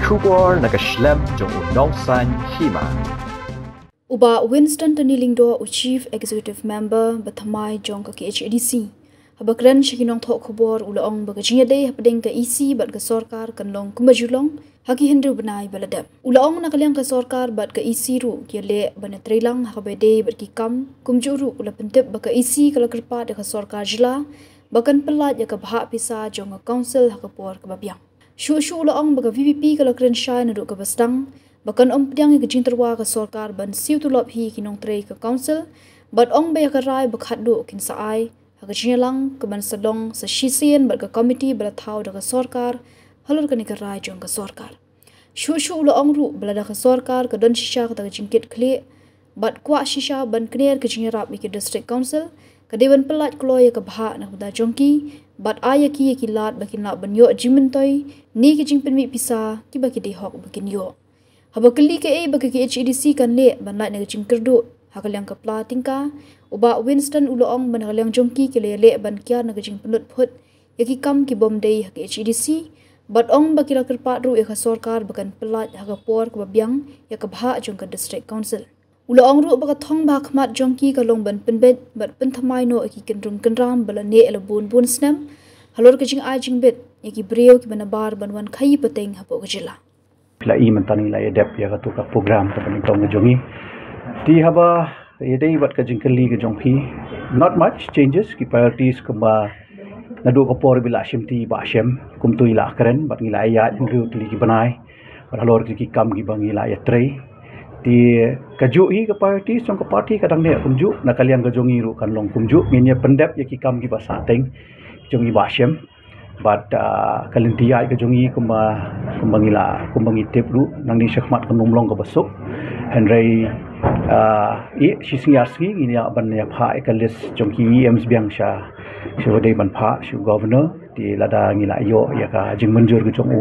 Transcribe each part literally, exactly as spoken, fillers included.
Khubor na ka shlem jong u nongsan hima. U Bah Winston Tony Lyngdoh, u Chief Executive Member ba thymmai jong ka K H A D C, haba kren sha ki nongthoh khubor u la ong ba ka jingïadei hapdeng ka E C bad ka sorkar kan long kumba ju long ha ki hynriew bnai ba la dep. U la ong na ka liang ka sorkar bad ka E C ruh ki ïaleh ban ïatreilang ha kaba ïadei bad ki kam, kumjuh ruh u la pyntip ba ka E C ka la kyrpad ïa ka sorkar jylla ba kan pyllait ïa ka bhah pisa jong ka council ha ka por kaba biang. Shuh shuh u la ong ba ka V P P ka la kren shai naduh kaba sdang ba kan ym pdiang ïa ka jingtyrwa ka sorkar ban siew tulop hi ki nongtrei ka council, bad ong ba ïa ka rai ba khatduh kin sa ai ha ka jingïalang ka ban sa long sa shisien bad ka komiti ba la thaw da ka sorkar halor kane ka rai jong ka sorkar. Shuh shuh u la ong ruh ba lada ka sorkar ka don shisha kata ka jingkit khlieh bad kwah shisha ban kner ka jingïarap ïa ki district council, ka dei ban pyllait kloi ïa ka bhah na ka bynta jong ki bad ai ïa ki ïa ki lad ba kin lah ban ïoh jingmyntoi ne ki jingpynmih pisa kiba ki dei hok ba kin ïoh. Haba kylli kaei ba ka K H A D C kan leh ban lait na ka jingkyrduh ha ka liang ka pla tyngka, u Bah Winston u la ong ba na ka liang jong ki ki la ïaleh ban kiar na ka jingpynlut phut ïa ki kam ki bym dei ha ka K H A D C, bad ong ba ki la kyrpad ruh ïa ka sorkar ba kan pyllait ha ka por kaba biang ïa ka bhah jong ka district council. U la ong ruh ba ka thong ba ha khmat jong ki ka long ban pynbeit bad pynthymmai noh ïa ki kynrum kynram ba la neh la bun bun snem halor ka jingai jingbit ïa ki briew kiba nabar ban wan khaii pateng hapoh ka jylla. Phi la i mynta ngi la ïadep ïa katu ka program kaba nyngkong ka jong ngi. Te haba ïadei bad ka jingkylli ka jong phi, not much changes, ki priorities kumba naduh ka por ba i la shim ti i Bah Shem, kumta i la kren bad ngi la ïaid hynriew tylli ki bnai bad halor ki kam kiba ngi la ïatrei. Te kajuh hi ka priorities jong ka party ka dang neh kumjuh, na ka liang ka jong ngi ruh kan long kumjuh, ngin ïa pyndep ïa ki kam kiba sahteng jong i Bah Shem. Bad ah, ka lynti ïaid ka jong ngi kumba, kumba ngi la, kumba ngi tip ruh, nangne shakhmat kan ym long kaba suk. Hynrei ah, i shi sngi ar sngi ngin ïa ban ïa phah ïa ka list jong ki E Ms biang sha, sha ba dei ban phah sha u governor. Te lada ngi la ïoh ïa ka jingmynjur ka jong u,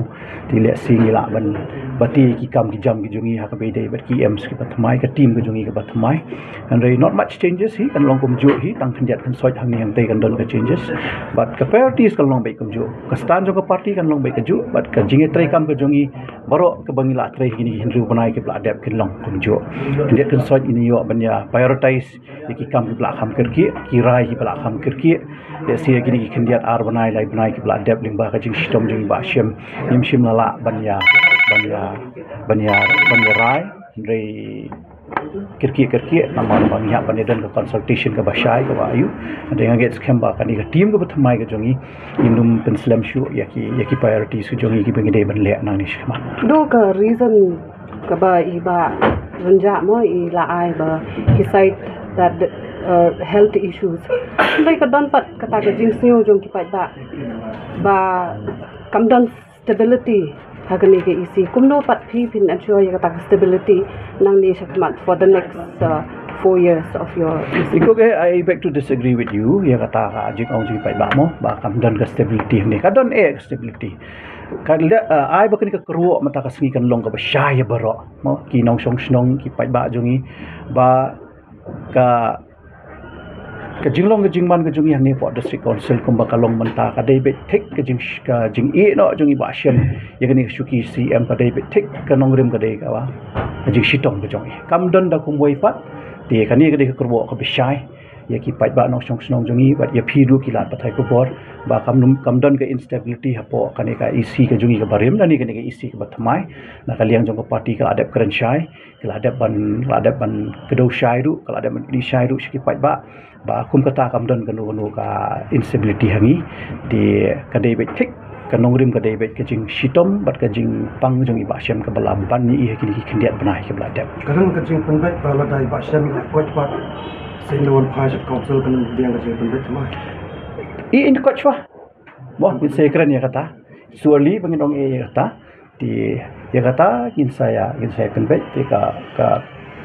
te lehse ngi lah ban bati ki kam ki jam ki jong ngi ha kaba ïadei bad ki E Ms kiba thymmai, ka team ka jong ngi kaba thymmai. Hynrei not much changes hi, kan long kumjuh hi, tang khyndiat khynsoit hangne hangtei kan don ka changes. Bad ka priorities kan long beit kumjuh, ka stand jong ka party kan long beit kumjuh, bad ka jingïatreikam ka jong ngi baroh kaba ngi la trei kine ki hynriew bnai kiba la dep kin long kumjuh. Khyndiat khynsoit ngin ïoh ban ïa prioritize ïa ki kam kiba la kham kyrkieh, ki rai kiba la kham kyrkieh. Lehse ïa kine ki khyndiat ar bnai lai bnai kiba la dep lyngba ka jingshitom jong i Bah Shem, ngim shym la lah ban ïa, ban ïa, ban ïa, ban ïa rai. Hynrei kyrkieh kyrkieh namar ba ngi hap ban ïa don ka consultation kaba shai kaba aiu. Hynrei nga ngeit skhem ba kane ka team kaba thymmai ka jong ngi, ngin ym pynslem shuh ïa ki, ïa ki priorities ka jong ngi kiba ngi dei ban leh nangne shakhmat. Dei ka reason kaba i Bah Rynjah mo i la ai ba he said that the, uh, health issues. Hynrei ka don pat kata ka jingsngew jong ki paidbah ba kam don stability ha kane ka E C. Kumno pat phi phin ensure ïa kata ka stability nangne shakhmat for the next uh, four years of your E C? Iko ke, I beg to disagree with you ïa kata ka jingong jong ki paidbah mo ba kam don ka stability hangne. Ka don eh ka stability. Ka leh, uh, ai ba kane ka kyrwoh mynta ka sngi kan long kaba shai ïa baroh mo, ki nongshong shnong, ki paidbah jong ngi, ba ka, ka jinglong ka jingman ka jong ngi hangne hapoh District Council kumba ka long mynta ka dei beit thik ka jing, ka jingïeh noh jong i Bah Shem ïa kane ka shuki C M, ka dei beit thik, ka nongrim ka dei kaba, ka jingshitom ka jong ngi. Kam don da kumwei pat. Te kane ka dei ka kyrwoh kaba shai ïa ki paidbah nongshong shnong jong ngi bad ïa phi ruh ki lad pathai khubor ba kam, kam don ka instability hapoh kane ka E C ka jong ngi kaba rim lane kane ka E C kaba thymmai. Na ka liang jong ka party ka la dep kren shai, ka la dep ban, ka la dep ban kdew shai ruh, ka la dep ban kdew shai ruh sha ki paidbah ba kum kata kam don kano kano ka instability ha ngi. Te ka dei beit thik, ka nongrim ka dei beit ka jingshitom bad ka jingpang jong i Bah Shem kaba la ban ïa i ha kine ki khyndiat bnai kiba la dep. Ka don ka jingpynbeit ba lada i Bah Shem i la koit pat, sien da wan phai sha council, kan ym biang ka jingpynbeit thymmai? I in koit shwa. Mo, ngin sa ïakren ïa kata. Surely ba ngin ong ïa kata. Te ïa kata ngin sa ïa, ngin sa ïa pynbeit. Te ka, ka,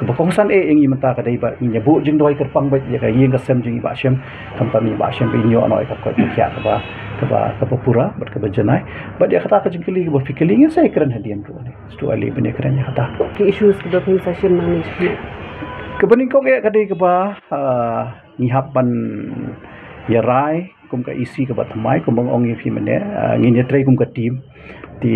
kaba kongsan eh ïa ngi mynta ka dei ba ngin ïa buh jingduwai kyrpang beit ïa ka ïing ka sem jong i Bah Shem. Khamtam i Bah Shem ba in ïoh noh ïa ka koit ka khiah kaba, kaba, kaba pura bad kaba janai. Bad ïa kata ka jingkylli kaba phi kylli, ngin sa ïakren hadien ruh. Stu Ali ban ïakren ïa kata. Ki issues kiba phin sa shim nangne shakhmat? Kaba nyngkong eh ka dei kaba, ah, ngi hap ban ïa rai kum ka E C kaba thymmai, kumba nga ong ïa phi mynne, ah, ngin ïatrei kum ka team. Te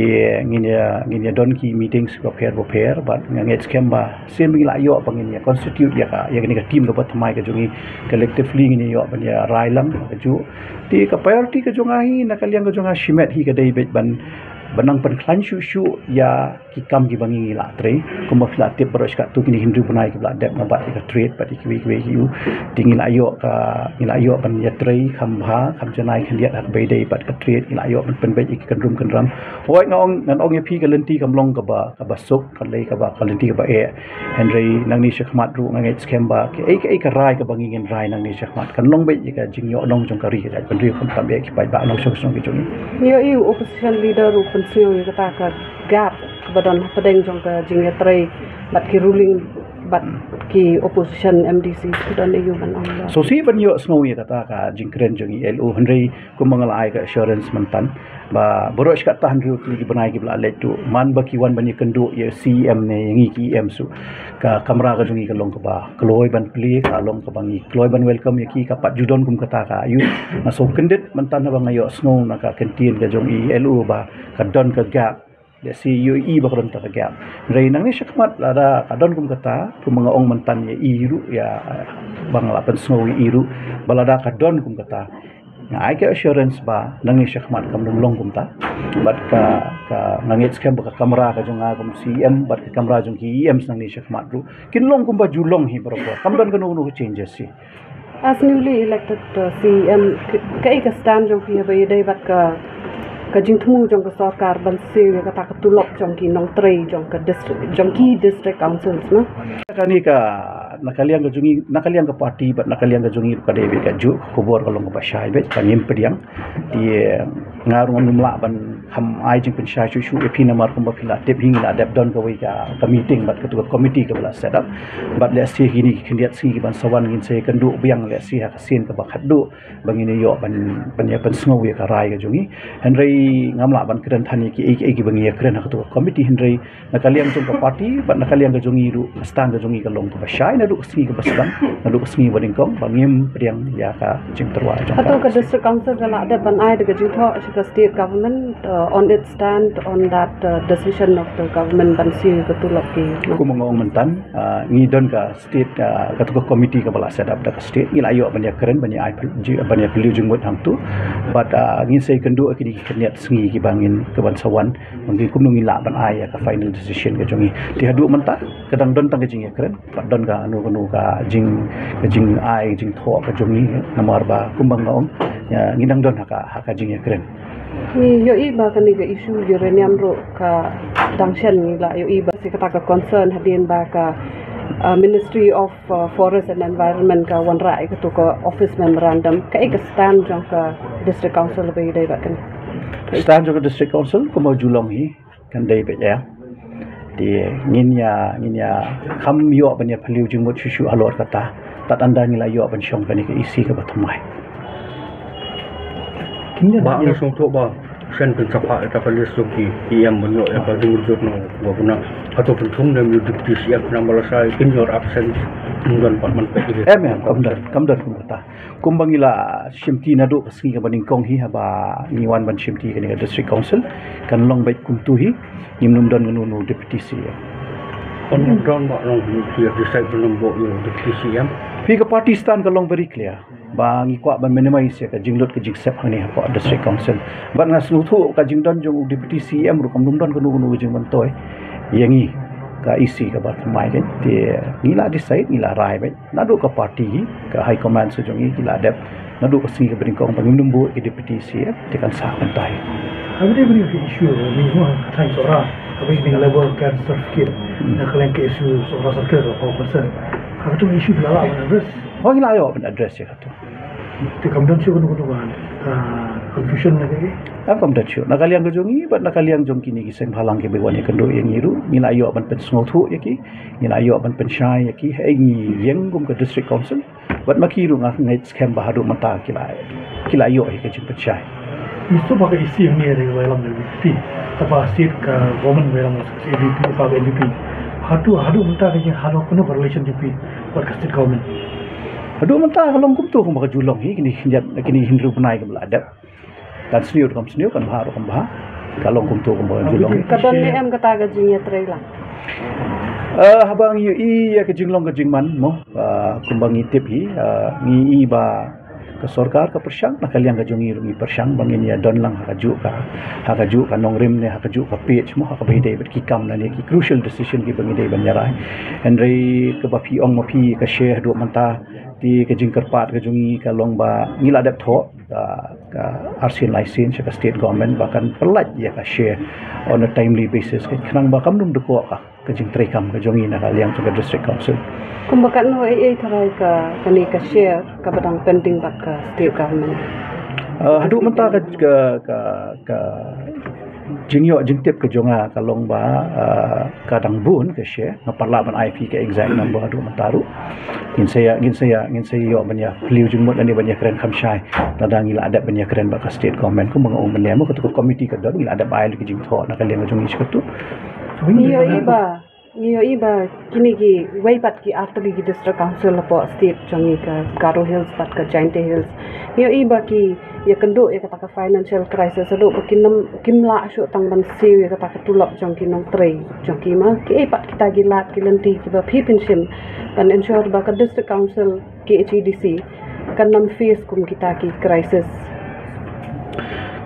ngin ïa, ngin ïa don ki meetings bapher bapher, bad nga ngeit skhem ba sien ba ngi la ïoh ba ngin ïa constitute ïa ka, ïa kane ka team kaba thymmai ka jong ngi, collectively ngin ïa ïoh ban ïa rai lang kajuh. Te ka priority ka jong nga hi, na ka liang ka jong nga shimet hi ka dei beit ban, ban nang pynkhlaiñ shuh shuh ïa ki kam kiba ngi ngi la trei. Kumba phi la tip baroh shi katto kine ki hynriew bnai kiba la dep, nga bat ïa ka trade bad ïa kiwei kiwei ki u. Te ngi la ïoh ka, ngi la ïoh ban ïa trei kham bha, kham janai khyndiat ha kaba ïadei bad ka trade, ngi la ïoh ban pynbeit ïa ki kyndrum kyndram. Hooid, nga ong, ngan ong ïa phi, ka lynti kam long kaba, kaba suk, ka lei kaba, ka lynti kaba eh. Hynrei nangne shakhmat ruh nga ngeit skhem ba kaei kaei ka rai kaba ngi ngin rai nangne shakhmat kan long beit ïa ka jingïohnong jong ka ri ka jaitbynriew, khamtam ïa ki paidbah nongshong shnong ki jong ngi. Ïohi u opposition leader u pynsngew ïa kata ka gap kaba don hapdeng jong ka jingïatrei bad ki ruling bad ki opposition M D Cs, ki don aïu ban ong? Sngewsih ban ïohsngew ïa kata ka jingkren jong i L O, hynrei kumba nga la ai ka assurance myntan ba baroh shi katta hynriew tylli ki bnai kiba la leit ruh, man ba ki wan ban ïakynduh ïa C E M ne ïa ngi ki E M ruh, ka kamra ka jong ngi ka long kaba kloi ban plie, ka long kaba ngi kloi ban welcome ïa ki, ka pat ju don kum kata ka aïu. Nga sngewkyndit myntan haba nga ïohsngew na ka kyntien ka jong i L O ba ka don ka gap. Lehse ïohi ba ka don kata ka gap. Hynrei nangne shakhmat lada ka don kum kata, kumba nga ong myntan ïa i ruh, ïa, ba nga la pynsngew ïa i ruh ba lada ka don kum kata, nga ai ka assurance ba nangne shakhmat kam long kumta. Bad ka, ka, nga ngeit skhem ba ka kamra ka jong nga kum C E M bad ka kamra jong ki E Ms nangne shakhmat ruh kin long kumba ju long hi barabor, kam don kano kano ka changes hi. As newly elected, uh, C E M, ka, kaei ka stand jong phi haba ïadei bad ka, ka jingthmu jong ka sorkar ban siew ïa kata ka tulop jong ki nongtrei jong ka district, jong ki district councils, no? Kane ka, na ka liang ka jong ngi, na ka liang ka party bad na ka liang ka jong ngi ruh ka dei beit kajuh, ka khubor ka long kaba shai beit, ka ngim pdiang. Te nga ruh ngam lah ban kham ai jingpynshai shuh shuh ïa phi namar kumba phi la tip hi, ngi la dep don kawei ka, ka meeting bad katu ka committee kaba la set up. Bad lehse kine ki khyndiat sngi kiban sa wan ngin sa ïakynduh biang lehse ha ka sien kaba khatduh ba ngin ïoh ban, ban ïa pynsngew ïa ka rai ka jong ngi. Hynrei ngam lah ban kren than ïa kiei kiei kiba ngi ïakren ha katu ka committee, hynrei na ka liang jong ka party bad na ka liang ka jong ngi ruh, ka stand ka jong ngi ka long kaba shai naduh ka sngi kaba sdang, naduh ka sngi ba nyngkong, ba ngim pdiang ïa ka jingtyrwa jong ka. Hato ka district council ka la dep ban ai da ka jingthoh sha ka state government, uh, on its stand on that, uh, decision of the government ban siew ka tulop ki? Kumba nga ong myntan, uh, ngi don ka state, uh, katu ka committee kaba la set up da ka state, ngi la ïoh ban ïakren, ban ïa ai phyl-, ji-, ban ïa phylliew jingmut hangtu. Bad, uh, ngin sa ïakynduh ïa kine ki khyndiat sngi kiba ngin, kiban sa wan, ban ngin kumno ngin lah ban ai ïa ka final decision ka jong ngi. Te haduh mynta ka dang don tang ka jingïakren, bad don kano kano ka jing, ka jingai, ka jingthoh ka jong ngi, namar ba kumba nga ong, ïa, ngi dang don ha ka, ha ka jingïakren. Ngi ïohi ba kane ka issue uranium ruh ka dang shen, ngi la ïohi ba sa kata ka concern hadien ba ka, uh, Ministry of, uh, Forest and Environment ka wanrah ïa katu ka office memorandum. Kaei ka stand jong ka district council ba ïadei bad kane? Stand jong ka district council kumba ju long hi, kan dei beit ïa. Te ngin ïa, ngin ïa kham ïoh ban ïa phylliew jingmut shuh shuh halor kata. Tad ynda ngi la ïoh ban shong kane ka E C kaba thymmai. Ba nga sngewthuh ba shen pynsaphah ïa ka list jong ki E M ban ïoh ïa ka jingmut jong u Governor. Hato pynthung ne em ïa u Deputy C M namar lashai in your absence, ym don pat man peit. Em, em, kam don, kam don kum kata. Kumba ngi la shimti naduh ka sngi kaba nyngkong hi haba ngi wan ban shimti kane ka District Council, kan long beit kumtu hi, ngim nym don kano kano Deputy C M. Kan don ba long clear, decide ba long ba ïa Deputy C M. Phi, ka party stand ka long very clear ba ngi kwah ban minimize ïa ka jinglut ka jingsep hangne hapoh District Council. Bad nga sngewthuh ka jingdon jong u Deputy C M ruh kam nym don kano kano ka jingmyntoi ïa ngi ka E C kaba thymmai, kan. Te ngi la decide, ngi la rai beit. Naduh ka party hi, ka high command sa jong ngi ki la dep, naduh ka sngi kaba nyngkong ba ngim nym buh ïa ka Deputy C M, te kan sah kumta hi. Haba ïadei bad ka issue ni, mo, ka thaiñ Sohra, haba ïadei bad ka level ka certificate, na ka liang ka issue Sohra Circle ka concern. Haba tu issue la lah ban address. Oh, ngi la ïoh ban address ïa katu. Te kam don shuh kano kano ka, ah, confusion na ka, eh? Em, kam don shuh. Na ka liang ka jong ngi bad na ka liang jong kine ki seng bhalang kiba wan ïakynduh ïa ngi ruh, ngi la ïoh ban pynsngewthuh ïa ki, ngi la ïoh ban pynshai ïa ki, hei ngi ïeng kum ka District Council. Bad ma ki ruh nga ngeit skhem ba haduh mynta ki la, ki la ïoh ïa ka jingpynshai. Ngi sngewbha ka E C hangne ka ïalam da ka V P P. Te ba state ka government ka ïalam da ka N P P, ka N P P. Haduh, haduh mynta ka jing, haduh kano ka relation jong phi bad ka state government? Haduh mynta ka long kumtu kumba ka ju long hi, kine, kine hynriew bnai kaba la dep. Kan sniew ruh kam sniew, kan bha ruh kam bha. Ka long kumto kumba ju long. Ka don ne em kata ka jingïatrei lang? Eh, haba ngi ïohi ïa ka jinglong ka jingman mo, eh, kumba ngi tip hi, eh, ngi i ba ka sorkar ka pyrshang, na ka liang ka jong ngi ruh ngi pyrshang ba ngin ïa don lang ha kajuh ka, ha kajuh ka nongrim ne ha kajuh ka page mo, ha kaba ïadei bad ki kam lane ki crucial decision kiba ngi dei ban ïa rai. Hynrei kaba phi ong ma phi ka share haduh mynta, te ka jingkyrpad ka jong ngi ka long ba ngi la dep thoh ka, ka arsien laisien sha ka state government ba kan pyllait ïa ka share on a timely basis, ka khnang ba kam dum dkoh ka, ka jingtrei kam ka jong ngi na ka liang jong ka district council. Kumba katno ei ei tharai ka, kane ka share kaba dang pending bad ka state government? Ah, haduh mynta ka, ka, ka, ka jingïoh jingtip ka jong nga ka long ba, ah, ka dang bun ka share, nga pat lah ban ai phi ka exact number haduh mynta ruh. Ngin sa ïa, ngin sa ïa, ngin sa ïoh ban ïa plie jingmut lane ban ïa kren kham shai. Lada ngi la dep ban ïa kren bad ka state government, kumba nga ong mynne mo, katu ka committee ka don, ngi la dep ai lut ki jingthoh na ka liang ka jong ngi sha katu. Ngi ïohi ba, ngi ïohi ba kine kiwei pat ki artylli ki district council hapoh state jong ngi, ka Garo Hills bad ka Jaintia Hills, ngi ïohi ba ki ïakynduh ïa kata ka financial crisis haduh ba kim, kim lah shuh tang ban siew ïa kata ka tulop jong ki nongtrei jong ki. Ma kiei pat kita ki lad ki lynti kiba phi pynshim ban ensure ba ka district council, K H A D C, kan ym face kum kita ki crisis?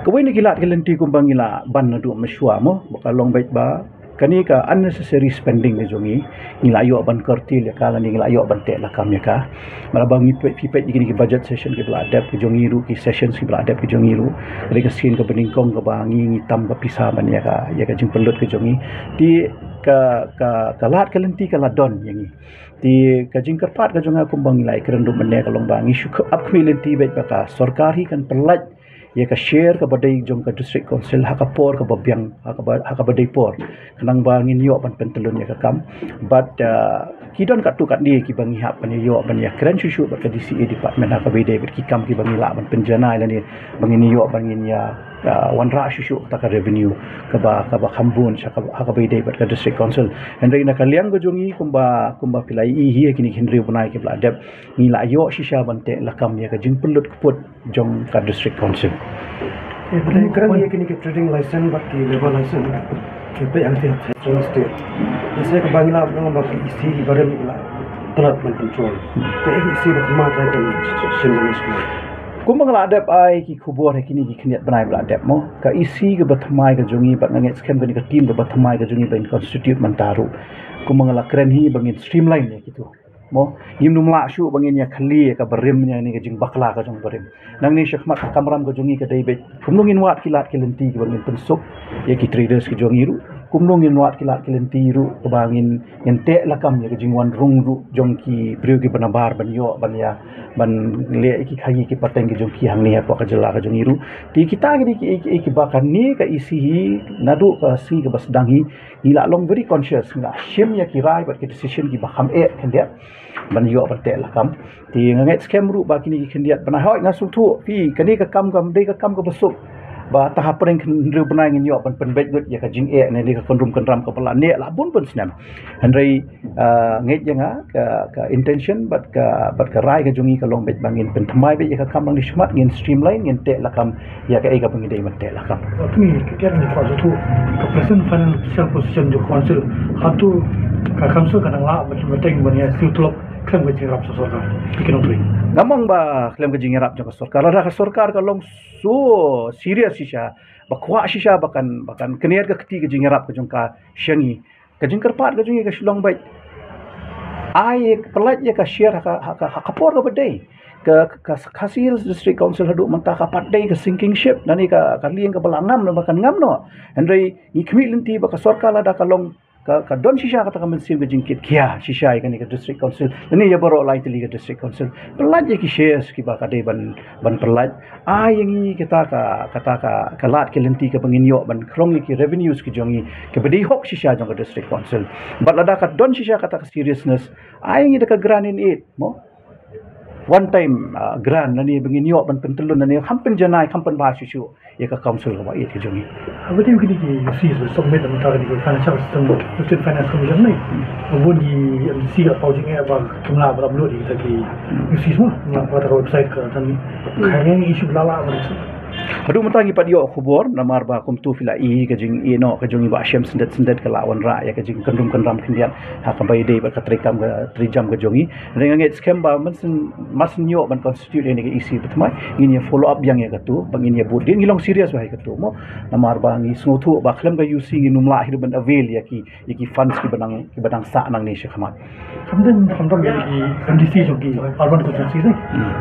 Kawei na ki lad ki lynti kumba ngi la ban naduh mynshuwa mo, ba ka long beit ba kane ka unnecessary spending ka jong ngi, ngi la ïoh ban curtail ïa ka lane ngi la ïoh ban teh lakam ïa ka. Namar ba ngi peit, phi peit ïa kine ki budget session kiba la dep ki jong ngi ruh, ki sessions kiba la dep ki jong ngi ruh, ka dei ka sien kaba nyngkong kaba ngi, ngi tam ka pisa ban ïa ka, ïa ka jingpynlut ka jong ngi. Te ka, ka, ka lad ka lynti ka la don ïa ngi. Te ka jingkyrpad ka jong nga kumba ngi la ïakren ruh mynne ka long ba ngi shu ap khmih lynti beit ba ka sorkar hi kan pyllait ïa ka share kaba dei jong ka district council ha ka por kaba biang, ha kaba, ha kaba dei por, khnang ba ngin ïoh ban pyntlun ïa ka kam. Bad, ah, ki don katto katne kiba ngi hap ban ïoh ban ïakren shuh shuh bad ka D C A department ha kaba ïadei bad ki kam kiba ngi lah ban pynjanai lane ba ngin ïoh ban ngin ïa, ah, wanrah shuh shuh kata ka revenue kaba, kaba kham bun sha kaba, ha kaba ïadei bad ka district council. Hynrei na ka liang ka jong ngi kumba, kumba phi la ïohi ha kine ki hynriew bnai kiba la dep, ngi la ïoh shisha ban teh lakam ïa ka jingpynlut kput jong ka district council. Kine kren ïa kine ki trading license bad ki labour license ki peit hangtei ha Central State. Ïa se kaba ngi la ong ba ki E C barim la tlot ban control. Ka E C ba thymmai trai kan shin ban shin. Kumba nga la dep ai ki khubor ha kine ki khyndiat bnai ba la dep mo, ka E C kaba thymmai ka jong ngi bad nga ngeit skhem kane ka team kaba thymmai ka jong ngi ba ngin constitute mynta ruh, kumba nga la kren hi, ba ngin streamline ïa kitu. Mo, ngim nym lah shuh ba ngin ïa khlieh ïa ka barim ïa kane ka jingbakla ka jong barim. Nangne shakhmat ka kamram ka jong ngi ka dei beit kumno ngin wad ki lad ki lynti kiba ngin pynsuk ïa ki traders ki jong ngi ruh, kumno ngin wad ki lad ki lynti ruh kaba ngin, ngin teh lakam ïa ka jingwan rung ruh jong ki briew kiba nabar ban ïoh ban ïa, ban leh ïa ki khaïi ki pateng ki jong ki hangne hapoh ka jylla ka jong ngi ruh. Te kita ki dei ki, ki, kiba kane ka E C hi naduh ka sngi kaba sdang hi ngi la long very conscious, ngi la shim ïa ki rai bad ki decision kiba kham eh khyndiat ban ïoh ban teh lakam. Te nga ngeit skhem ruh ba kine ki khyndiat bnai, hooid nga sngewthuh phi, kane ka kam kam dei ka kam kaba suk ba tang hapdeng hynriew bnai ngin ïoh ban pynbeit ngut ïa ka jingeh ne, ne ka kynrum kynram kaba la neh la bun bun snem. Hynrei, ah, ngeit ïa nga ka, ka intention bad ka, bad ka rai ka jong ngi ka long beit ba ngin pynthymmai beit ïa ka kam, ba ngin shmat, ngin streamline, ngin teh lakam ïa kaei kaba ngi dei ban teh lakam. Kane ka ker ni ka sngewthuh ka present financial position jong council, hato ka council ka dang lah ban, ban teng ban ïa siew tulop khlem ka jingïarap jong ka sorkar? Phi kynmaw trai. Ngam ong ba khlem ka jingïarap jong ka sorkar, lada ka sorkar ka long so serious shisha, ba kwah shisha ba kan, ba kan kyniat ka kti ka jingïarap ka jong ka sha ngi, ka jingkyrpad ka jong ngi ka shu long beit, ai pyllait ïa ka share ha ka, ha ka, ha ka por kaba dei. Ka, ka, ka Khasi Hills District Council haduh mynta ka pat dei ka sinking ship, lane ka, ka lieng kaba la ngam, ba kan ngam noh. Hynrei ngi khmih lynti ba ka sorkar lada ka long, ka, ka don shisha kata ka mynsiem ka jingkitkhia shisha ïa kane ka District Council lane ïa baroh lai tylli ka District Council, pyllait ïa ki shares kiba ka dei ban, ban pyllait. Ai ïa ngi kata ka, kata ka, ka lad ka lynti kaba ngin ïoh ban khrong ïa ki revenues ki jong ngi, kaba dei hok shisha jong ka District Council. Bad lada ka don shisha kata ka seriousness, ai ïa ngi da ka grant in aid mo, one time, ah, grant lane ba ngin ïoh ban pyntlun lane kham pynjanai, kham pynbha shuh shuh ïa ka council kaba ïeit ka jong ngi. Haba ïadei kine ki U Cs ba submit na ka bynta kane ka financial system, District Finance Commission ne, ba bun ki M D C ka paw jingeh ba kim lah ban upload ïa kita ki U Cs mo na kata ka website ka, kan kane issue ba la lah ban Haduh mynta ngi pat ïoh khubor namar ba kumtu phi la i ka jingïehnoh ka jong i Bah Shem Syndet Syndet ka la wanrah ïa ka jingkynrum kynram khyndiat ha kaba ïadei bad ka treikam ka treijam ka jong i. Hynrei nga ngeit skhem ba mynsiem mynsiem ïoh ban constitute ïa ka E C ba thymmai ngin ïa follow up biang ïa katu ba ngin ïa bud dien ngi long serious ba ïa katu mo. Namar ba ngi sngewthuh ba khlem ka U C ngin ym lah hi ruh ban avail ïa ki ïa ki funds ki ba dang ki ba dang sah nangne shakhmat. Kham dang kham dang ïa ki M D C jong ki urban constituency ne.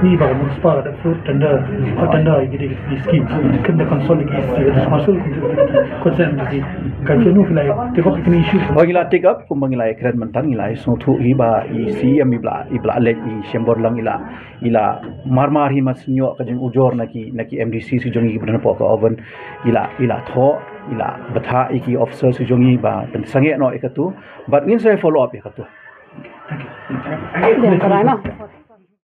Ni ba ka municipal ka da float tender, ka tender ïa ki dei ki scheme. Kham da consult ïa ki ïa ki council, consent ïa ki. Ka jong nu phi la take up ïa kine issue. Oh, ngi la take up kumba ngi la kren mynta ngi la sngewthuh hi ba i C E M i ba la i ba la leit i Shemborlang i la i la marmar hi mynsiem ïoh ka jingujor na ki na ki M D C ki jong i ba dang hapoh ka oven i la i la thoh i la bthah ïa ki officers ki jong i ba pynsangeh noh ïa katu. Bad ngin sa follow up ïa katu. Dei ka rai ma.